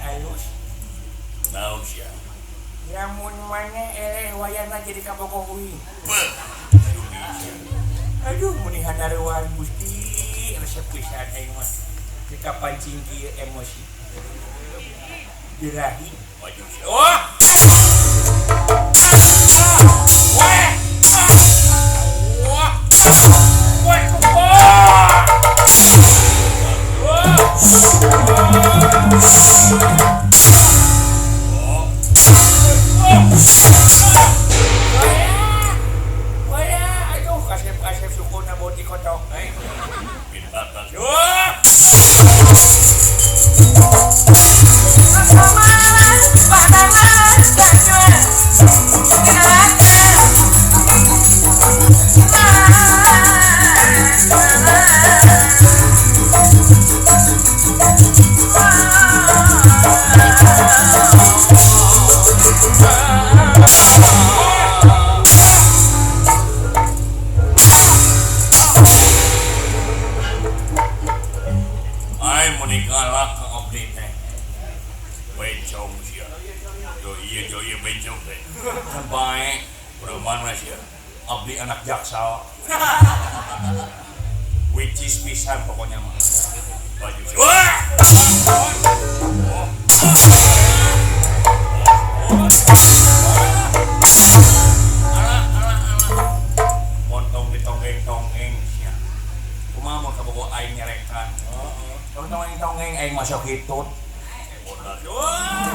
alus. Naon sia? Lamun maneh eleh wayahna jadi kabogoh uing. Beuh. Aduh meni hanaruan Gusti resep pisan aing mah. Dikapancing kieu emosi. Dirahi Maju sia. Wah. Wah. Wah. Wah. Wah. Wah. Wah. Aduh, kasep-kasep sukuna boti kotok. Pintakan. Wah. Aing mun digalak ka abdi teh. Bencong sia. Jo ieu bencong teh. Kan bae urang mana sia? Abdi anak jaksa. Which is pisan pokoknya mah. Maju sia. Wah! Alah alah alah. Montong ditonggeng-tonggeng sia. Kumaha mun kabogoh aing nyarekan. Heeh. Tong-tongeng-tonggeng aing masuk hitut. Modal. Wah!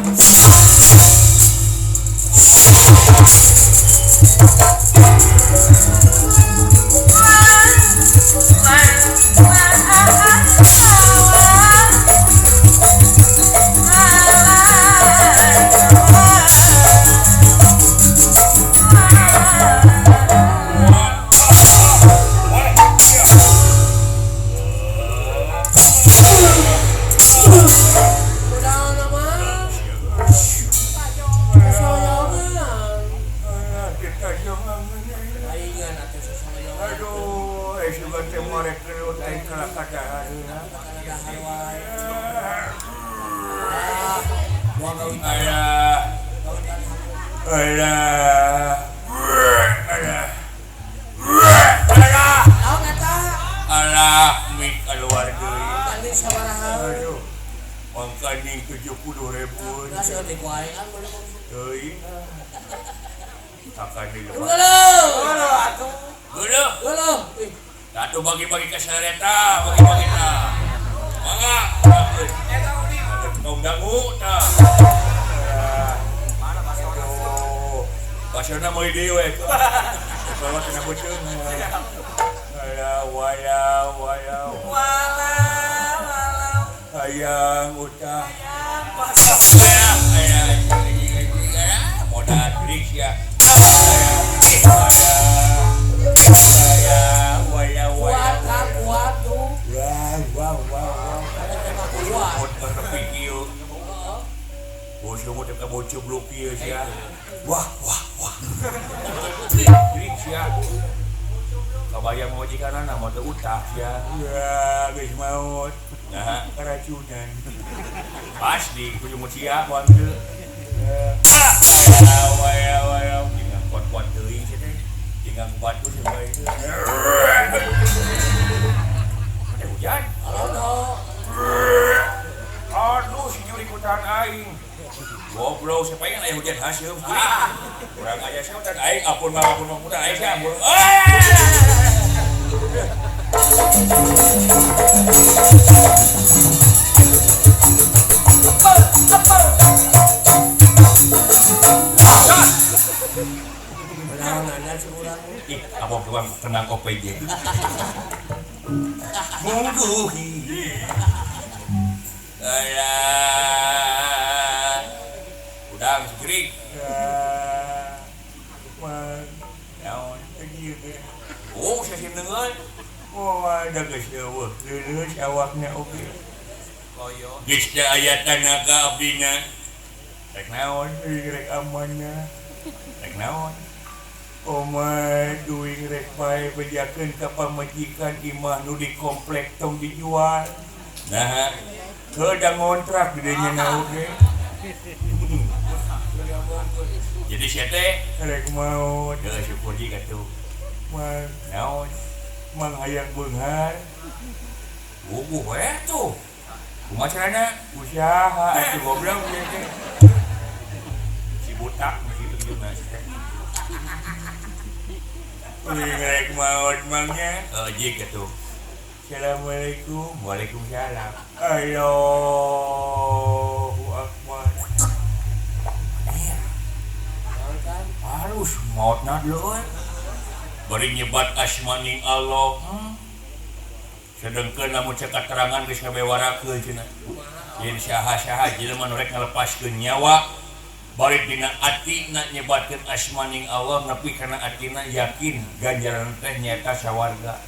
Aduh, sugan teh morek gelut aing kalah kadahar. Alah. Alah. Alah. Alah. Alah, mik keluar deui. Aduh. Mangkaning 70.000. Teuing. Takan deui. Geuleuh. Atuh bagi-bagi ka sareta, bagi-bagi tah. Mangga. Tong dangu tah. Aduh. Basona meuli deui we. Bawa tina beuteung. Alah, walau, walau. Hayang utah. Ayang, ayang, modal drik sia. Ayang, walau, walau. Wow, wow, wow, wow. Mun nepi kieu. Bosong teh ka bocor blok ieu sia. Wah, wah, wah. Drik sia. Kabayang majikanana mah teu utah sia. Ya, geus maot. Nah, keracunan. Pasti kudu sia moal teu. Ah, walau, walau. Tinggal kuat-kuat teuing sia teh. Tinggal batu sia bae. Ada hujan. Aduh, si juri hutan aing. Goblok siapa yang aya hujan haseum kuring. Urang aya sia hutan aing ampun mah ampun mah hutan aing sia ampun. Ih, apa tukang tenang OPJ. Mungguhi. Alah. Udang segerik. Naon? Oh, saya sih dengar. Oh, ada geus eueuh leuleus awakna oge. Koyo. Geus teh aya tanaga abdina. Rek naon euy rek amanna. Rek naon? Oma duing rek bae bejakeun ka pamajikan imah nu di komplek tong dijual. Nah, Heuh ngontrak di dinya na oge. Jadi sia teh rek maot. Heuh si Puji katuh. Mang naon? Mang hayang beunghar. Wuguh we tuh. Kumaha carana? Usaha atuh goblok ieu teh. Si botak kitu jeung teh. Uing rek maot mangnya. Heuh jig atuh. Assalamualaikum. Waalaikumsalam. Allahu Akbar. Halus mautna leueur. Bari nyebat asmaning Allah. Sedengkeun lamun cek katerangan geus ngabewarakeun cenah. Yen saha-saha jelema nu rek ngalepaskeun nyawa bari dina atina nyebatkeun asmaning Allah nepi kana atina yakin ganjaran teh nyaeta sawarga.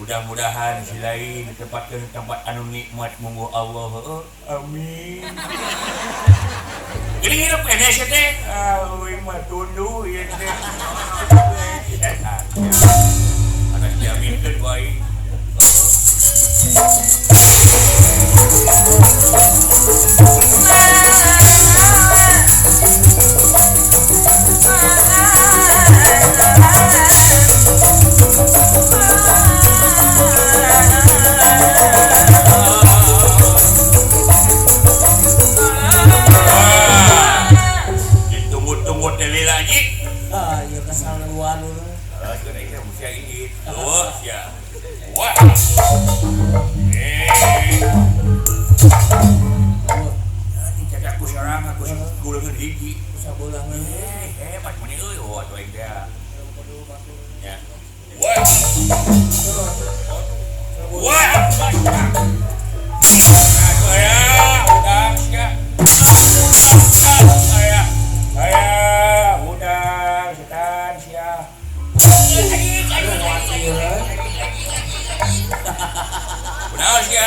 Mudah-mudahan si lain ditempatkeun tempat anu nikmat munggu Allah heueuh. Amin. Geuning hirup keneh sia teh. Ah euy mah tunduh ieu teh. Anas diaminkeun ku aing. Ditunggu-tunggu teh lila jik. Ah, ieu kasaluan lu. Ah, geus ieu sia ingit. Tuh sia. Wah. Ini cadak ku sorangan ku guleungeun hiji. Sabulangan. Hebat mun euy oh atuh aing teh. Ya. Wah. Wah. Aya, udang sia. Aya. Aya, udang setan sia. Kunaon sia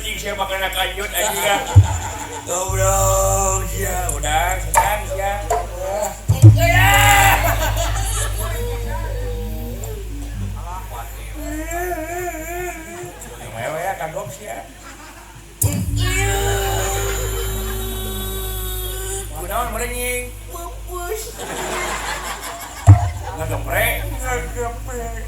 cing sia makana kanjut anjing ah. Goblok sia, udang setan sia. Alah, ya kagok sia. Kunaon merenying? Pupus. Ngageprek, ngageprek.